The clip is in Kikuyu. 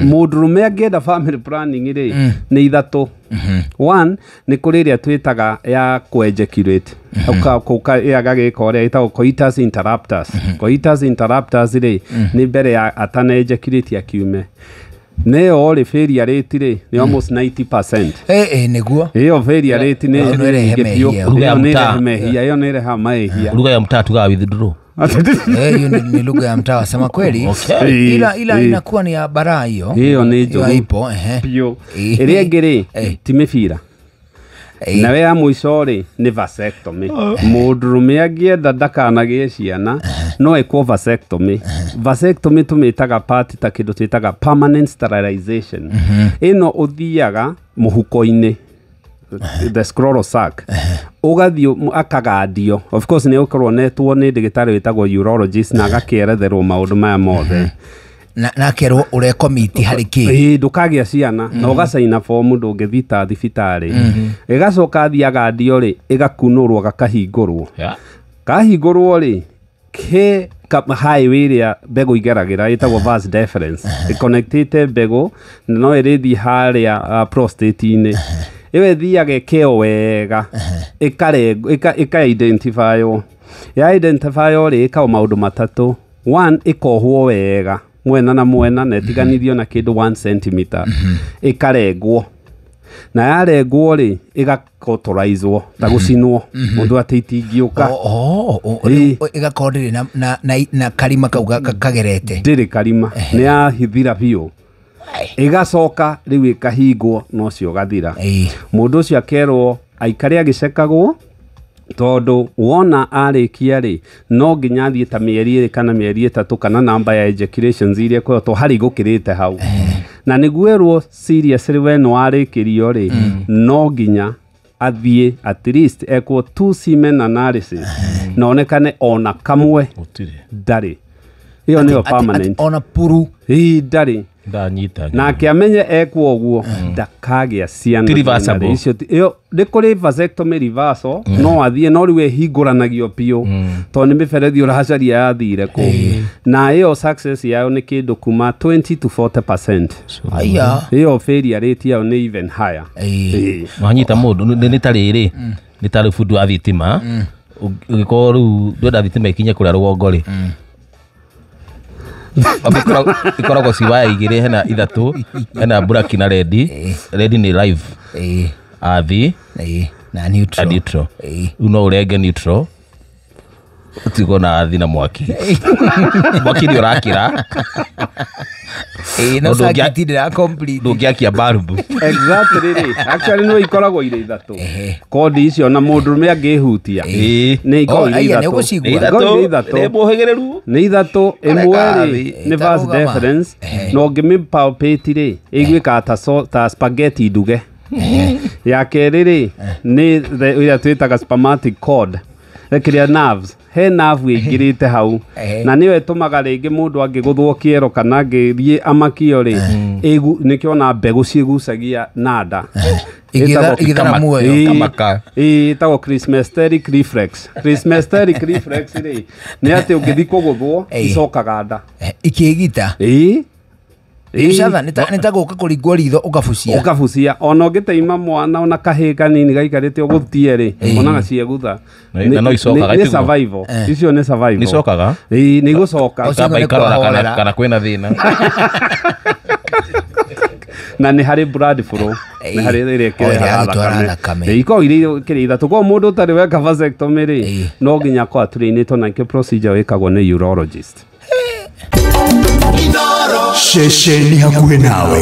Mũndũrũme angĩenda family planning rĩ, nĩ ithatũ. One, nĩ kũrĩ ĩrĩa twĩtaga ya kũ-ejaculate, agagĩka ũrĩa ĩtagwo coitus interruptus. Coitus interruptus rĩ, nĩ mbere ya atana ejaculate akiume. Nĩyo rĩ, failure rate rĩ nĩ almost 90%. Eh, nĩguo. Ĩyo failure rate nĩ Ĩyo nĩ ĩrehe nyingĩ biũ. mehia. Lugha ya Ĩyo nĩ mtaa. ĩrehe mehia, ĩyo nĩ ĩrehaga mahia. Lugha ya mtaa tugawa withdraw. Eh, hiyo ni lugha ya mtaa, sema kweli. Okay. Ila inakuwa ni ya baraa hiyo. Ĩyo nĩ Hiyo njũru haipo, ehe. biũ. Ĩrĩa ĩngĩ rĩ, ti mĩbira. Nawe ya mũico rĩ nĩ vasectomy. Mũndũrũme angĩenda ndakanagĩe ciana no ekwo vasectomy. Vasectomy tũmĩtaga part ta kĩndũ twĩtaga permanent sterilization. Ĩno ũthiaga mũhuko-inĩ, the scrotal sac, ũgathiĩ akagandio. Of course nĩ ũkorwo netwo nĩ ndagĩtarĩ wĩtagwo urologist na agakĩeretherwo maũndũ maya mothe. Na akerwo ũrekomiti harĩ kĩ. Ĩĩ, ndũkagĩa ciana na ũgacaina bomu, ndũngĩthita thibitarĩ. Ĩgacoka athiĩ agandio rĩ, ĩgakunũrwo, gakahingũrwo. Kahingũrwo rĩ, he highway ĩrĩa mbegũ igeragĩra ĩtagwo vas deferens, ĩconnectĩte mbegũ na no ĩrĩthiĩ harĩa prostate-inĩ. Ĩyo ĩthiaga ĩkeo wega, ĩka-identifywo. Ya identifywo rĩ, ĩkao maũndũ matatũ. One, ĩkohwo wega mwena na mwena na ĩtiganithio na kĩndũ 1 centimeter. Ĩkarengwo, na yarengwo rĩ, ĩgakotoraizwo ta gũcinwo mũndũ atĩ itingĩũka. Oh, ĩgakorwo ndĩrĩ na karima kau kagerete. Ndĩrĩ karima, nĩ yahithira biũ. Ĩgacoka rĩu ĩkahingwo na ũcio ũgathira. Mũndũ ũcio akerwo aikare agĩcekagwo, tondũ wona arĩkia rĩ, no nginya athiĩ ta mĩeri 2 kana mĩeri 3 kana namba ya ejaculations iria ĩkoretwo harĩ gũkĩrĩte hau. Na nĩguo erwo seriously we nĩ warĩkĩrio rĩ, no nginya athiĩ at least ekwo 2 semen analysis na onekane ona kamwe Gũtirĩ. ndarĩ. Ĩyo nĩyo permanent. Ona puru. Ĩĩ, ndarĩ. Ndanyita. Nake amenye ekwo ũguo ndakagĩa ciana. Ti reversible. Icio ĩyo nĩ kũrĩ vasectomy reversal, no athiĩ no rĩu ĩhingũranagio biũ tondũ nĩ mĩberethi ũracaria yathire kũ. Na ĩyo success yayo nĩ kĩndũ kuma 20 to 40%. Aya. Ĩyo failure rate yayo nĩ even higher. Ĩĩ. Wanyita mũndũ nĩ ta rĩrĩ, nĩ ta rĩu bundi wa thitima, ũngĩkorwo rĩu ndwenda thitima ikinye kũrĩa rũgongo rĩ, ikoragwo ci waya igĩrĩ, hena ithatũ, hena black na red. Red nĩ live, athi Na neutral. Na neutral. Rĩu no ũrenge neutral ũtigwo na athi na mwaki. Mwaki nĩ ũrakĩra. No Mũndũ circuit ndĩra complete. Ndũngĩakia balbu. Exactly rĩ. Actually no ikoragwo irĩ ithatũ. Kodi icio na mũndũrũme angĩhutia. Nĩ ikoragwo Oh, irĩ aya, nĩ ithatũ. ũgũcigua. Nĩ Ikoragwo irĩ ithatũ. ithatũ. Nĩ mũhĩgĩrĩru. Nĩ ithatũ. Ĩmwe Kareka rĩ thĩ. nĩ vas Ĩtarũgama. deferens, na ũngĩmĩpalpate rĩ, ĩiguĩkaga ta spaghetti nduge. Ya kerĩ rĩ nĩ ĩrĩa twĩtaga spermatic cord, kĩrĩa nerves, he nerve ĩingĩrĩte hau, na nĩyo ĩtũmaga rĩngĩ mũndũ angĩgũthwo kĩero kana angĩthiĩ amakio rĩ, nĩkĩo ona mbegũ ciĩgucagia na nda. Igĩthara muoyo. Kamaka. Ĩĩ, ĩtagwo cremasteric reflex. Cremasteric reflex rĩ nĩ atĩ ũngĩthiĩ kũgũthwo icokaga nda. Ikĩgita. Ĩĩ. Icatha nĩ ta gũka kũringwo ritho ũkabucia. Ũkabucia ona ũngĩteima mwana ona kahĩĩ kanini gaikarĩte ũgũtie rĩ, onaga ciegutha. Na no icokaga, Nĩ tiguo? survival. Icio nĩ survival. Nĩ icokaga? Ĩĩ, nĩ igũcoka. Ũcio Kamba nĩ ikarora kũhorera. kana kwĩna thĩna. Na nĩ harĩ blood flow, nĩ harĩ ĩrĩa Oh, ĩrĩa ĩkĩrehaga ĩgĩtwara thakame. thakame. Ĩĩ, ikoragwo irĩ kĩrĩa ithatũ. Koguo mũndũ ũtarĩ weka vasectomy rĩ, no nginya akorwo atũrĩinĩtwo, na nĩkĩo procedure ĩkagwo nĩ urologist. Ceceni hakuhĩ nawe.